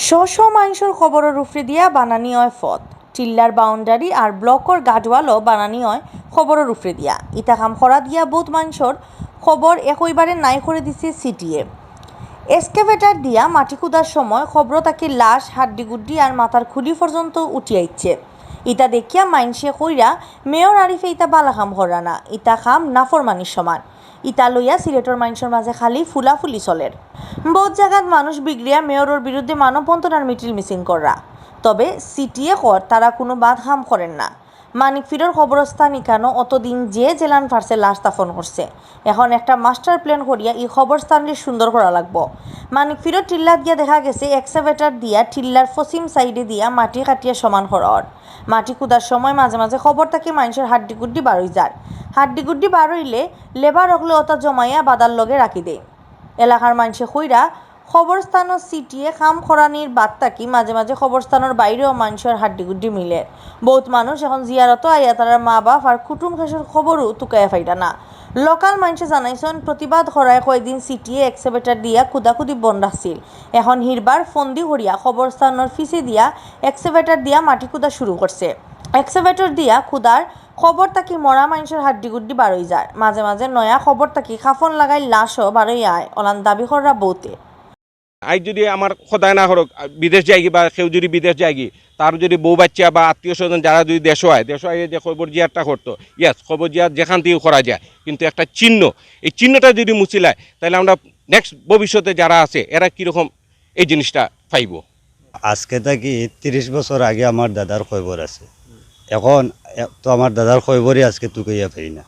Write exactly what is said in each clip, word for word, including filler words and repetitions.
শ শ মাইনষর খবরর উপরে দিয়া বানানি অয় পথ। টিল্লার বাউন্ডারি আর ব্লকর গার্ডওয়ালও বানানি অয় খবরর উপরে দিয়া। ইতা কাম করাত গিয়া বউত মাইনষর খবর একইবারে নাই করি দিছে সিটিয়ে। এক্সকেভেটর দিয়া মাটি কুদার সময় খবর থাকি লাশ, হাড্ডিগুড্ডি আর মাথার খুলি পর্যন্ত উঠি আইছে। ইতা দেখিয়া মাইনষে কইরা, মেয়র আরিফে ইতা বালা কাম কররা না, ইতা কাম নাফরমানির সমান। ইতা লইয়া সিলেটর মাইনষর মাঝে খালি ফুলাফুলি চলের। বউত জাগাত মানুষ বিগড়িয়া মেয়রর বিরুদ্ধে মানববন্ধন আর মিটিল মিছিল কররা। তবে সিটিয়ে কর তারা কুনু বাদ কাম করের না। মানিকফিরর কবরস্থান ইখানো অতদিন যে যেলান পারছে লাশ দাফন করছে। এখন একটা মাস্টার প্ল্যান করিয়া ই কবরস্থানরে সুন্দর করা লাগবো। মানিকফিরর টিল্লাত গিয়া দেখা গেছে এক্সকেভেটর দিয়া টিল্লার পশ্চিম সাইডে দিয়া মাটি কাটিয়া সমান করা অর। মাটি কুদার সময় মাঝে মাঝে খবর থাকি মাইনষর হাড্ডিগুড্ডি বারই যার। হাড্ডিগুড্ডি বারইলে লেবার অকলে অতা জমাইয়া বাদার লগে রাখি দেয়। এলাকার মাইনষে কইরা, কবরস্থানো সিটিয়ে কাম করানির বাদ থাকি মাঝে মাঝে কবরস্থানর বাইরেও মাইনষর হাড্ডিগুড্ডি মিলের। বউত মানুষ এখন জিয়ারতো আইয়া তারার মা বাপ আর কুটুম খেশর খবরও তুকাইয়া পাইরা না। লোকাল মাইনষে জানাইছইন, প্রতিবাদ করায় কয়দিন সিটিয়ে এক্সকেভেটর দিয়া কুদাকুদি বন্ধ রাখছিল। এখন হিরবার ফন্দি করিয়া কবরস্থানর পিছে দিয়া এক্সকেভেটর দিয়া মাটি কুদা শুরু করছে। এক্সকেভেটর দিয়া কুদার খবর থাকি মরা মাইনষর হাড্ডিগুড্ডি বারই যার। মাঝে মাঝে নয়া খবর থাকি কাফন লাগাইল লাশও বারই আয়, অলান দাবি কররা বউতে। আইজ যুদি আমার খোদায় না করউক, বিদেশ যায়গি বা কেউ যুদি বিদেশ যায়গি, তার যুদি বউ বাচ্চা বা আত্মীয় স্বজন যারা যুদি দেশো আয়, দেশো আইয়া যে কবর জিয়ারটা করতো, ইয়েস, কবর জিয়ার যেখান থাকি করা যায়, কিন্তু একটা চিহ্ন, এই চিহ্নটা যুদি মুছিলায়, তাইলে আমরা নেক্সট ভবিষ্যতে যারা আছে, এরা কিরকম এই জিনিসটা পাইবো? আজকে থাকি তিরিশ বছর আগে আমার দাদার কবর আছে। এখন এ-, তো আমার দাদার কবরই আজকে তুকাইয়া পাই না।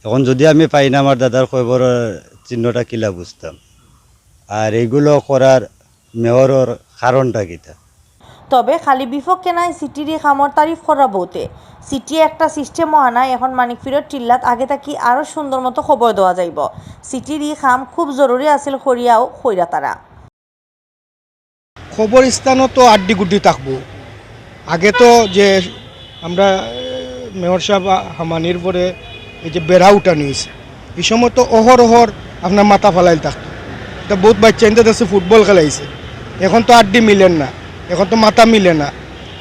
এখন যুদি আমি পাই না আমার দাদার কবরর চিহ্নটা কিলা বুঝতাম? আর এইগুলো করার মেয়রর কারণটা কিতা? তবে খালি বিপক্ষে নায়, সিটির ই কামর তারিফ কররা বউতে। সিটিয়ে একটা সিস্টেমও আনায়, এখন মানিকফিরর টিল্লাত আগে থাকি আরো সুন্দর মতো কবর দেওয়া যাইবো। সিটির ই কাম খুব জরুরি আছিল করিয়াও কইরা তারা। কবরস্থানো তো আড্ডি গুড্ডি থাকবো। আগে তো যে আমরা, এ, মেয়র সাহেব আ-, হামানির পরে এই যে বেড়া উঠানি অইছে, এই সময় তো অহর অহর আপনার মাথা ফালাইল থাকতো। এটা বউত বাচ্চা ইন্দে দেশে ফুটবল খেলাইছে, এখন তো আড্ডি মিলের না, এখন তো মাথা মিলে না।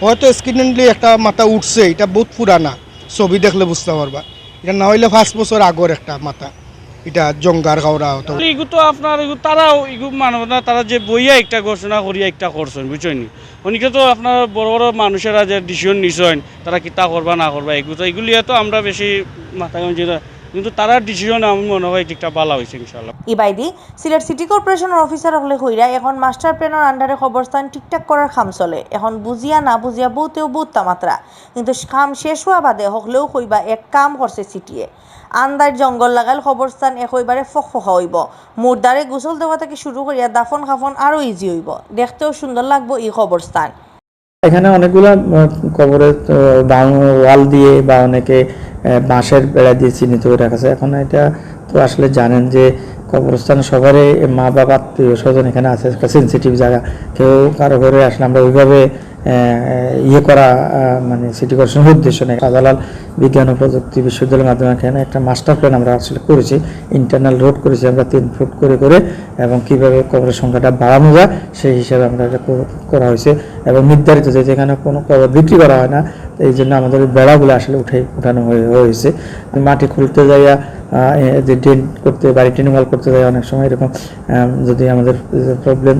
হয়তো অ্যাক্সিডেন্টলি একটা মাথা উঠছে, এটা বউত পুরানা, ছবি দেখলে বুঝতা পারবা। এটা না অইলে পাঁচ বছর আগর একটা মাথা, এটা জঙ্গার খাওরা হতো। ইগু তো আপনার ইগু তারাও ইগু মানব না, তারা যে বইয়া একটা ঘোষণা করিয়া একটা করছইন, বুঝছইন নি? অনেকে তো আপনার বড় বড় মানুষেরা যে ডিসিশন নিছইন, তারা কিতা করবা না করবা, এগু তো, এগুলিয়া তো আমরা বেশি মাথা গঞ্জি না, কিন্তু তারার ডিসিশন আমি মনে হয় একটা ভালা অইছে ইনশাআল্লাহ। ইবায়দি সিলেট সিটি কর্পোরেশনর অফিসার অকলে কইরা এখন মাস্টার প্ল্যানর আন্ডারে কবরস্থান ঠিকঠাক করার কাম চলে। এখন বুঝিয়া না বুঝিয়া বউতেও বউত তামাতরা, কিন্তু কাম শেষ অওয়া বাদে হকলেও কইবা এক কাম করছে সিটিয়ে। আন্দাইর জঙ্গল লাগাইল কবরস্থান একইবারে ফকফকা অইবো। মুর্দারে গোসল দেওয়া থাকি শুরু করিয়া দাফন কাফন আরো ইজি অইবো। দেখতেও সুন্দর লাগবো ই কবরস্থান। এখানে অনেকগুলা, আহ, কবরে, আহ, বাউ-, ওয়াল দিয়ে বা অনেকে, আহ, বাঁশের বেড়া দিয়ে চিহ্নিত করে রাখা আছে। এখন এটা তো আসলে জানেন যে কবরস্থান সবারই মা বাবা আত্মীয় স্বজন এখানে আছে, একটা সেনসিটিভ জায়গা। কেউ কারো ঘরে আসলে আমরা ওইভাবে, আহ, ইয়ে করা, আহ, মানে সিটি কর্পোরেশনের উদ্দেশ্য নেই। শাহজালাল বিজ্ঞান ও প্রযুক্তি বিশ্ববিদ্যালয়ের মাধ্যমে এখানে একটা মাস্টার প্ল্যান আমরা আসলে করেছি, ইন্টারনাল রোড করেছি আমরা তিন ফুট করে করে, এবং কিভাবে কবরের সংখ্যাটা বাড়ানো যায় সেই হিসাবে আমরা এটা কর-, করা হয়েছে। এবং নির্ধারিত যে যেখানে কোনো কবর বিক্রি করা হয় না, এই জন্য আমাদের ওই বেড়াগুলো আসলে উঠে, উঠানো হয়ে, হয়েছে। মাটি খুলতে যাইয়া, আহ, এ, যে ড্রেন করতে, বাড়ি রিটেনিং ওয়াল করতে যাইয়া অনেক সময় এরকম, আহ, যদি আমাদের প্রবলেম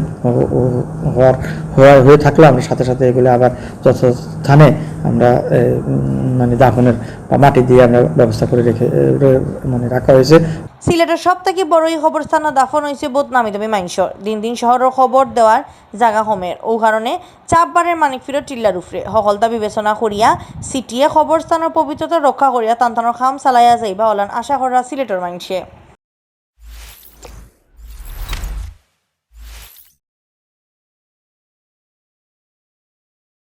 হওয়ার, হওয়া, হয়ে থাকলে আমরা সাথে সাথে এগুলো আবার যথাস্থানে আমরা, এ, উম, মানে দাফনের বা মাটি দিয়ে আমরা ব্যবস্থা করে রেখে, এ, রে-, মানে রাখা হয়েছে। সিলেটর সব থাকি বড় ই কবরস্থানো দাফন অইছে বউত নামি দামি মাইনষর। দিন দিন শহরর কবর দেওয়ার জাগা কমের, অউ কারণে চাপ বাড়ের মানিকফিরর টিল্লার উপরে। হকলতা বিবেচনা করিয়া সিটিয়ে কবরস্থানর পবিত্রতা রক্ষা করিয়া তান তানর কাম চালাইয়া যাইবা অলান আশা কররা সিলেটর মাইনষে।